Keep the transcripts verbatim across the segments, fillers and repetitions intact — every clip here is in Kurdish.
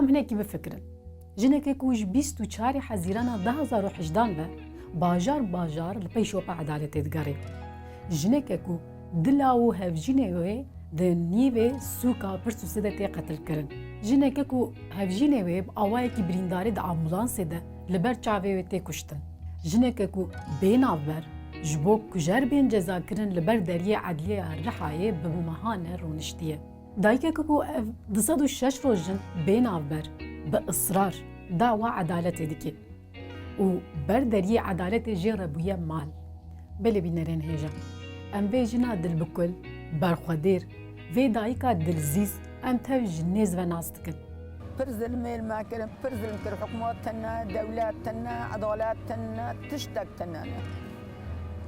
Em hinekî bifikirin. Jineke ku ji bîst û çarê Hezîrana du hazar û hejdan ve bajar bajar li pey şopa edaletê digere. Jineke ku dila û hevjînê wê di nîvê sûka Pirsûsê de tê qetilkirin. Jineke ku hevjînê wê bi awayekî birîndarî di ambûlansê de li ber çavê wê tê kuştin. Jineke ku bê navber ji bo kujer bên cezakirin li ber deriyê edliyê ya Rihayê bi mehane rûniştiye. Dayikeke ku ev du sed û şeş roj in bê navber, bi israr dawa edaletê dike û ber deriyê edaletê jê re bûye mal. Belê bînerên hêja, em vê jina dilbikul, berxwedêr, vê dayika dilzîz em tev ji nêz ve nas dikin. Pir zilmê li me kirin, pir zilm kir. Hikûmet tune, dewlet tune, edalet tune, tiştek tune ne.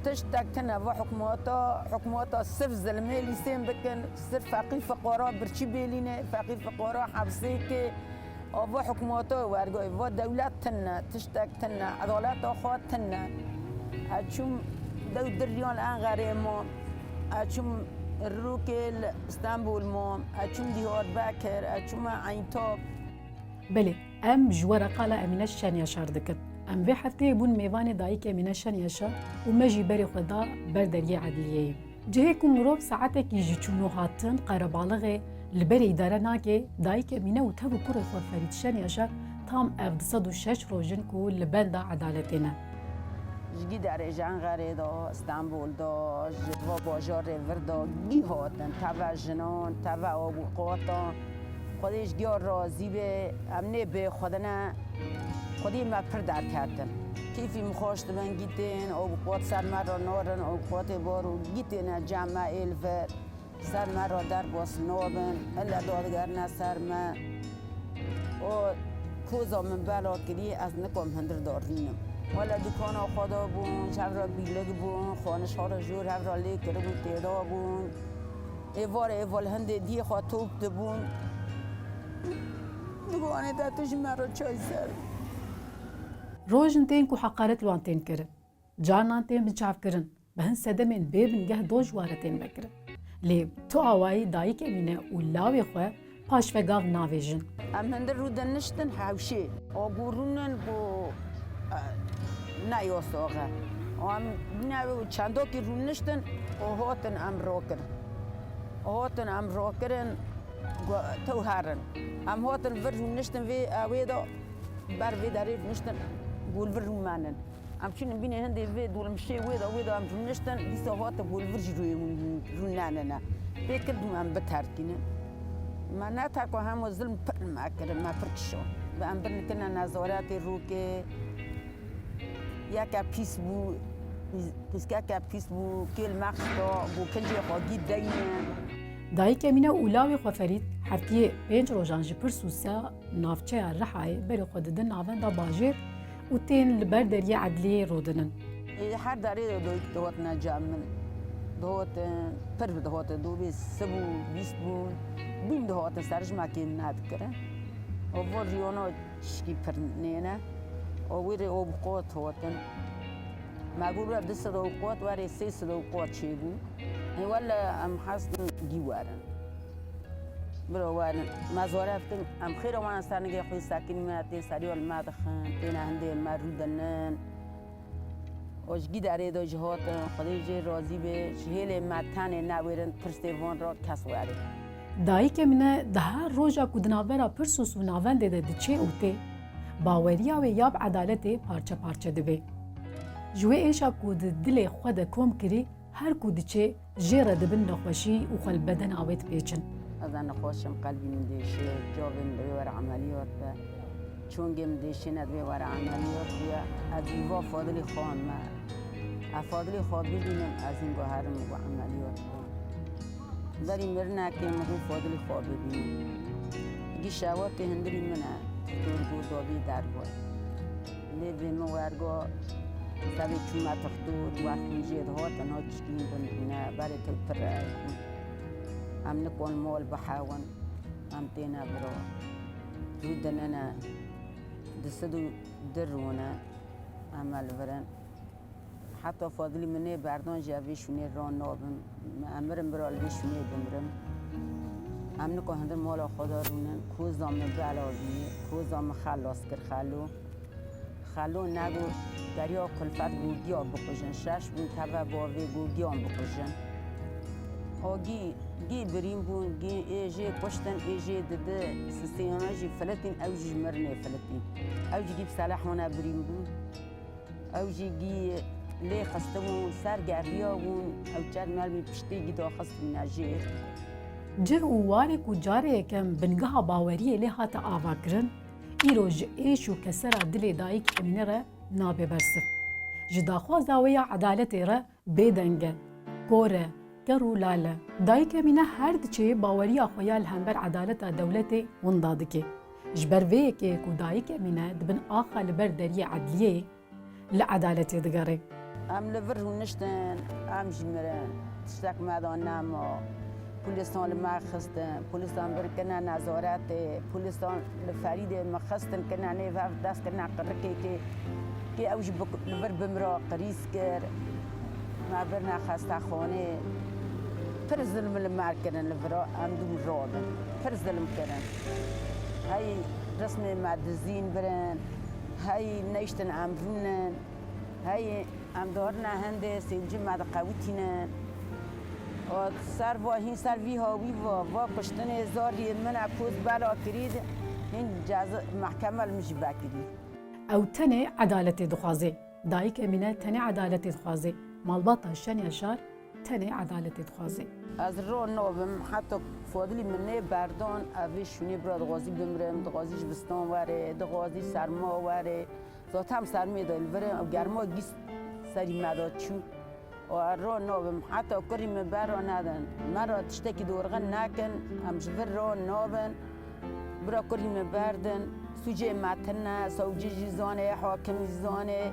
Tiştek tune va hikûmeta, hikûmeta sirf zilmê lîsên bikin, sirf feqîr fiqara birçî bêlîne, feqîr fiqara hepsê ke, a va hikûmeta wergoyê, va dewlet tune, tiştek tune, edaleta xwe tune. Ez çûm dew diriyan li Enqerê mam, ez çûm Rûkê li Stenbol mam, ez çûm Diyarbekir, ez çûme Eyntab. Belê, em ji we re qala Emîne Şenyaşar dikin. Em vê hefteyê bûn mêvanê dayik Emîne Şenyaşar û me jî berê xwe da ber deriyê edliyeyê. Cihê ku mirov saetekî ji çûn û hatin, qerebalixê, li berê îdare nake, dayik Emîne û tev û kurê xwe Ferîd Şenyaşar tam ev du sed û şeş roj in ku li benda edaletê ne. Ji Gîderê, ji Enqerê de, Stenbol de, ji va bajarê vir de, gî hatin, teve jinan, teve avûqatan. Xwedê ji giya razî be, em nê bê xwe de ne, xwedê me pir derketin. Kêfî min xweş dibin, gîtên, avûqat ser me re narin, avûqatê baro, gîtêne cem me ê li vir. Ser me re derbas nabin, hille dadigerine ser me. O poza min bela kirî, ez nikom hundir darînim. Wele dukana xwe de bûn, ji hev re bîlik bûn, xanişa re jor hev re lê kiribûn, têda bûn. Êvarê êva li hindê diyê xwe top dibûn. Digo, anê te tu ji me re çay ser. Rojin tên ku heqaret li wan tên kirin. Carinan tên binçavkirin, bi hin sedemên bê bingeh do ji wan re tên vekirin. Lê tu awayî dayik Emîne û lawê xwe paşvegav navêjin. Em hindir rû diniştin hewşê. O ku rûnin ku, e, ne yasax e. O em bîne çendokî rûniştin, o hatin em rakir. O hatin em rakirin, ku tew herin. Em hatin vir rûniştin vê ewê de, ber vê derê rûniştin, ku li vir rûmenin. Em çûn bînê hindê vê dolmişê wê de, wê de em rûniştin, dîsa hate ku li vir jî rûyê hûn rûnenine. Pê kir dûm em biterkînin. Me neterko hemo zilm pir me kirin, me pir kişand. Bi em birnikine nezaretê rokê, yeke pîs bû, pîskeke pîs bû, kêl me xista, bû kincê xwe gî deynin. Dayik Emîne û lawê xwe Ferîd heftiyê pênc rojan ji Pirsûsa navçeya Rihayê berê xwe didin navenda bajêr û tên li ber deriyê edliyê rûdinin. Ê, her derê de dihotine cem min. Dihotin, pir dihotin, dû bê sib û bîst bûn. Bûn dihotin, serjimekê min nedikirin. O vor riyona çişkî pir nêne. O wî rê o bi qot hotin. Me got, "Were du sed û qot, were sê sed û qot çêbû." Ê, wele em hestin gî werin. Biro werin, me zore dikin, em xêra wan ser nigê xwî sekinî me, tê seriya li me dixin, têne hindê me rûdinin. O ji gî derê de jî hatin, Xwedê jê razî be, ji hêlê me tenê newêrin, tirsê van re kes were. Dayikê min e, di her roja ku di navbera Pirsûs û Navendê de diçe û tê, baweriya wê ya bi edaletê parçe parçe dibe. Ji wê êşa ku di dilê xwe de kom kirî, her ku diçe, jê re dibin nexweşî û xwe li bedena wê dipêçin. Ez ê nexweş im, qelbî min diêşe, çavê min divê were emeliyat be. Çongê min diêşîne divê were emeliyat bûye. Ez îva Fadilî xwe me. Ez Fadilî xwe bibînim, ez hîn guherim û emeliyat bûm. Berî mirinekê min rû Fadilî xwe bibînim. Gî şewatê hundirî min e, doktor got dabî dergoy. Lê vê min wergo, sevê çûme doktor, wextî jê dihatin, ha çikîn bin bûne, berê tew pir re bûn. Em nikon mol bihewin, em têne biro. Rû dinine, di sid û di rûne, em e li vir in. Heta Fadilî min nê berdan jî, ez vê şûnê ran nabim. Min emirim bira li vê şûnê bimirim. Em niko hundir mala xwe de rûnin, koza min bela bî, koza min xelas kir xelo. Xelo negot, deriya kulfet gogiya bikujin, şeş bûn teve bavê gogiyan bikujin. O gî, gî birîn bûn, gî ê jê kuştin, ê jê didi, sisêyana jî filitîn, ew jî ji mirinê filitîn. Ew jî gî bi selehane birîn bûn. Ew jî gî lê xistibûn, ser geriya bûn, ew çend mermî piştê gî daxistîne jê. Cih û warê ku carê yekem bingeha baweriyê lê hate avakirin, îro ji êş û kesera dilê dayik Emîne re nabe bersiv. Ji daxwaza wê ya edaletê re bêdeng e, kor e, ker û lal e. Dayik Emîne her diçê baweriya xwe ya li hember edaleta dewletê winda dike. Ji ber vê yekê ku dayik Emîne di bin axa li ber deriyê edliyê li edaletê digere. Em li vir rûniştin, em jî mirin. Tiştek me da nema. Polîsan li me xistin, polîsan vir kirine nezaretê, polîsan li Ferîdê min xistin kirine nêv hev, dest kirine qirikekê, kê ew jî bi, li vir bimira qirîz kir. Me birine xestexanê. Pir zilm li me kirin li vira, em dû mirov in. Pir zilm kirin. Hey rismê me dizîn birin, hey neyştin em rûnin, hey em darine hindê sêwcî me diqewitînin. Û ser va hîn ser vî hawî va, va kuştinê zariyê min e, koz bela kirî, hîn ceza mehkeme li min jî vekirî. Ew tenê edaletê dixwaze. Dayik Emîne tenê edaletê dixwaze. Malbata Şen Yaşar tenê edaletê dixwaze. Ez ro nabim, heta Fadilî min nê berdan, ev vê şûnê bira dixwazî bimrim, dixwazî ji bistan were, dixwazî serma were. Zaten sermê de li vir e, germa gîs serî me de çû. Û ez ro nabim, heta kurî min bera nedin. Me re tiştekî dorxin nekin, em ji vir ro nabin. Bira kurî min berdin, sûcê me tune, sewcî jî zanê, hakim jî zanê,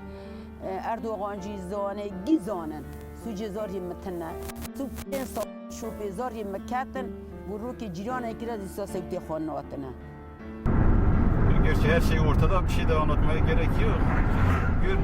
e, Erdogan jî zanê, gî zanin. Sûcê zariyê min tune. Sû pênc sal şopê zariyê min ketin, ku rokê cîranekî re dîsa sewtê xwe natine. Gerçi her şey ortada, bir şey de anlatmaya gerek yok. Gör,